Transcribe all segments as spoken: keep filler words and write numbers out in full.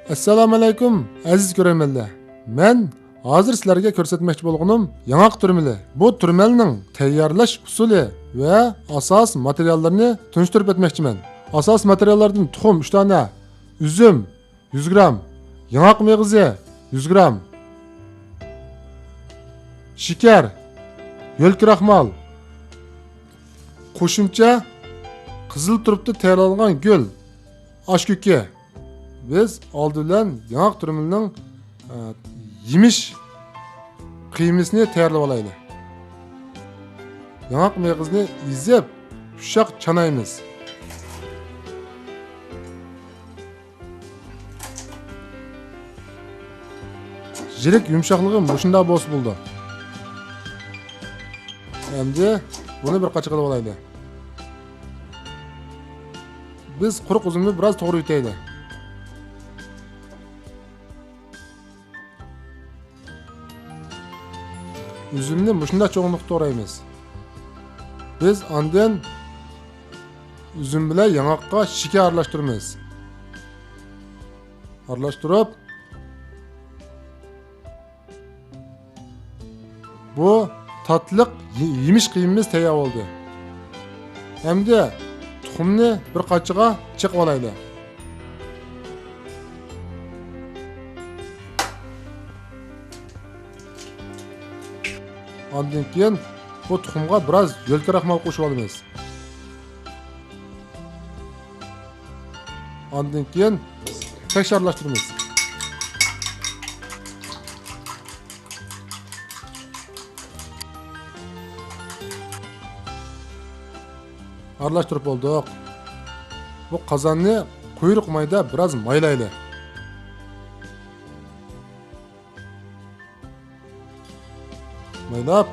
ئەسسالامۇئەلەيكۇم، ئەزىز كۆرەرمەنلەر. مەن ھازىر سىلەرگە كۆرسەتمەكچى بولغىنىم ياڭاق تۈرمىلى. بۇ تۈرمەلنىڭ تەييارلاش ئۇسۇلى ۋە ئاساس ماتېرىياللىرىنى تونۇشتۇرۇپ ئۆتمەكچىمەن. ئاساس ماتېرىياللاردىن تۇخۇم ئۈچ دانە، ئۈزۈم يۈز گرام، ياڭاق مېغىزى يۈز گرام، شېكەر، يۆل كراخمال، قوشۇمچە قىزىل تۇرۇپتا تەييارلانغان گۈل، ئاش كۆكى. بىز ئالدى بىلەن ياڭاق تۈرمىلىنىڭ، ئە، يېمىش قىيمىسىنى تەييارلىۋالايلى. ياڭاق مېغىزىنى ئېزىپ، ئۇششاق چانايمىز. يىرىك يۇمشاقلىقى مۇشۇنداق بولسا بولىدۇ. ئەمدى بۇنى بىر قاچا قىلىپ ئالايلى. بىز قۇرۇق ئۈزۈمنى بىراز توغرا يۆتەيلى. ئۈزۈمنى مۇشۇنداق چوڭلۇقتا توغرايمىز. بىز ئاندىن ئۈزۈم بىلەن ياڭاققا شېكەر ئارىلاشتۇرىمىز. ئارىلاشتۇرۇپ، بۇ تاتلىق يې-، يېمىش قىيمىمىز تەييار بولدى. ئەمدى تۇخۇمنى بىر قاچىغا چېقىپ ئالايلى. ئاندىن كېيىن بۇ تۇخۇمغا بىراز يۆل كراخمال قوشۇپ ئالىمىز. ئاندىن كېيىن تەكشى ئارىلاشتۇرىمىز. ئارىلاشتۇرۇپ بولدۇق. بۇ قازاننى قۇيرۇق مايدا بىراز مايلايلى. مايلاپ،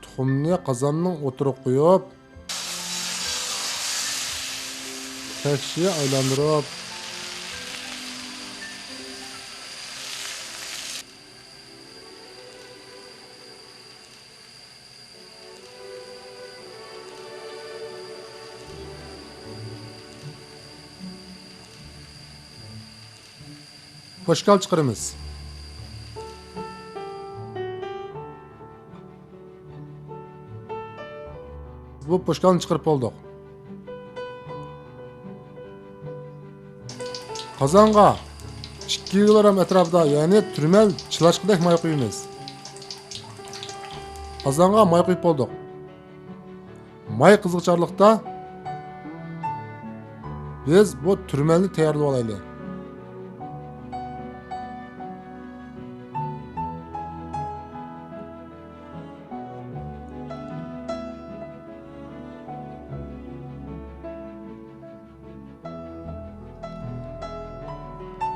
تۇخۇمنى قازاننىڭ ئوتتۇرىغا قويۇپ، تەكشى ئايلاندۇرۇپ، پوشكال چىقىرىمىز. بۇ پوشكالنى چىقىرىپ بولدۇق. قازانغا ئىككى كىلوگرام ئەتراپىدا، يەنى تۈرمەل چىلاشقىدەك ماي قۇيىمىز. قازانغا ماي قۇيۇپ بولدۇق. ماي قىزىقچانلىقتا بىز بۇ تۈرمەلنى تەييارلىۋالايلى.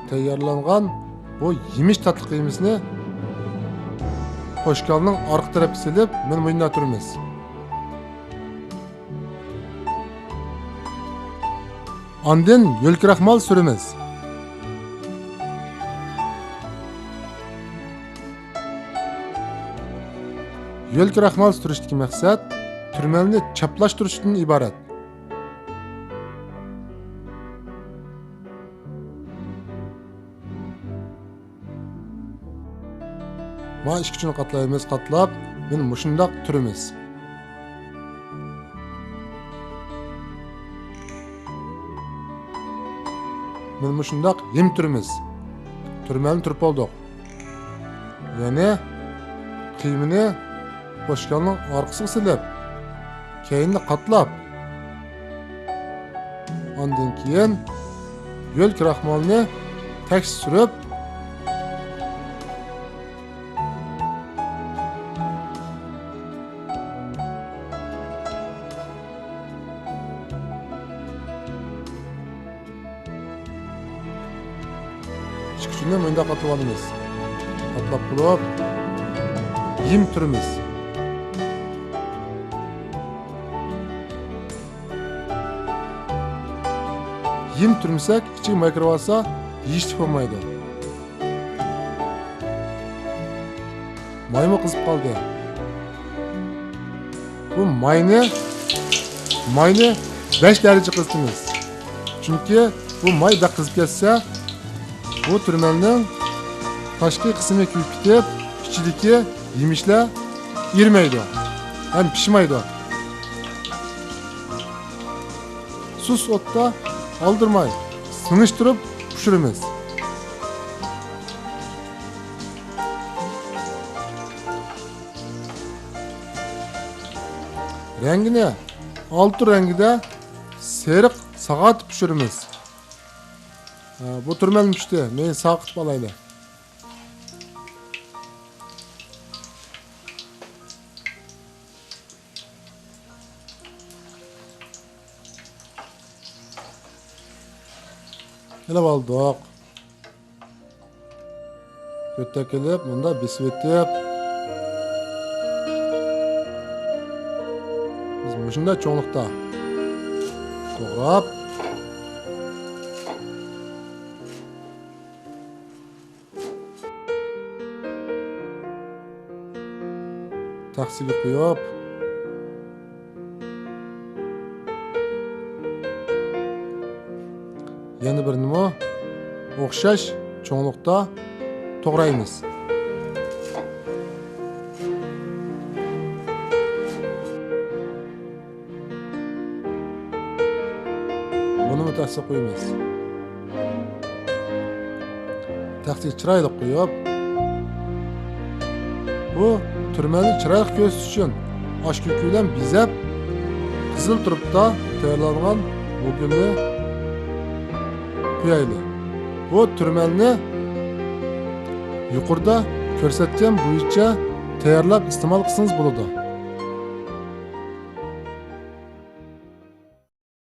تەييارلانغان بۇ يېمىش تاتلىق قىيمىسىنى پوشكالنىڭ ئارقا تەرەپكە سېلىپ، مانا مۇنداق تۈرىمىز. ئاندىن يۆل كراخمال سۈرىمىز. يۆل كراخمال سۈرۈشتىكى مەقسەت تۈرمەلنى چاپلاشتۇرۇشتىن ئىبارەت. مانا ئىككى ئۇچىنى قاتلايمىز، قاتلاپ، مانا مۇشۇنداق تۈرىمىز. مانا مۇشۇنداق يىم تۈرىمىز. تۈرمەلنى تۈرۈپ بولدۇق. يەنى قىيمىنى پوشكالنىڭ ئارقىسىغا سېلىپ، كەينىنى قاتلاپ، ئاندىن كېيىن يۆل كراخمالنى تەكشى سۈرۈپ، ئىككى ئۇچىنى مۇنداق قاتلىۋالىمىز. قاتلاپ بولۇپ، يىم تۈرىمىز. يىم تۈرمىسەك، ئىچىگە ماي كىرىۋالسا، يېيىشلىك بولمايدۇ. مايمۇ قىزىپ قالدى. بۇ ماينى، ماينى بەش دەرىجە قىزىتىمىز. چۈنكى بۇ ماي بەك قىزىپ كەتسە، بۇ تۈرمەلنىڭ تاشقى قىسمى كۆيۈپ كېتىپ، ئىچىدىكى يېمىشلەر ئېرىمەيدۇ ھەم پىشمايدۇ. سۇس ئوتتا ئالدىرىماي، سىڭىشتۇرۇپ پىشۇرىمىز. رەڭگىنى ئالتۇن رەڭگىدە سېرىق ساغارتىپ پىشۇرىمىز. ھە، بۇ تۈرمەلمۇ پىشتى. مەن ساقىتىپ ئالايلى. ئېلىپ ئالدۇق. كۆتەك ئېلىپ، مۇنداق بېسىۋېتىپ، بىز مۇشۇنداق چوڭلۇقتا توغراپ، تەخسىگە قويۇپ، يەنە بىرىنىمۇ ئوخشاش چوڭلۇقتا توغرايمىز. بۇنىمۇ تەخسىگە قويىمىز. تەخسىگە چىرايلىق قويۇپ، بۇ تۈرمەلنى چىرايلىق كۆرسىتىش ئۈچۈن ئاش كۆكى بىلەن بېزەپ، قىزىل تۇرۇپتا تەييارلانغان بۇ گۈلنى قويايلى. بۇ تۈرمەلنى يۇقىرىدا كۆرسەتكەن بويىچە تەييارلاپ ئىستېمال قىلسىڭىز بولىدۇ.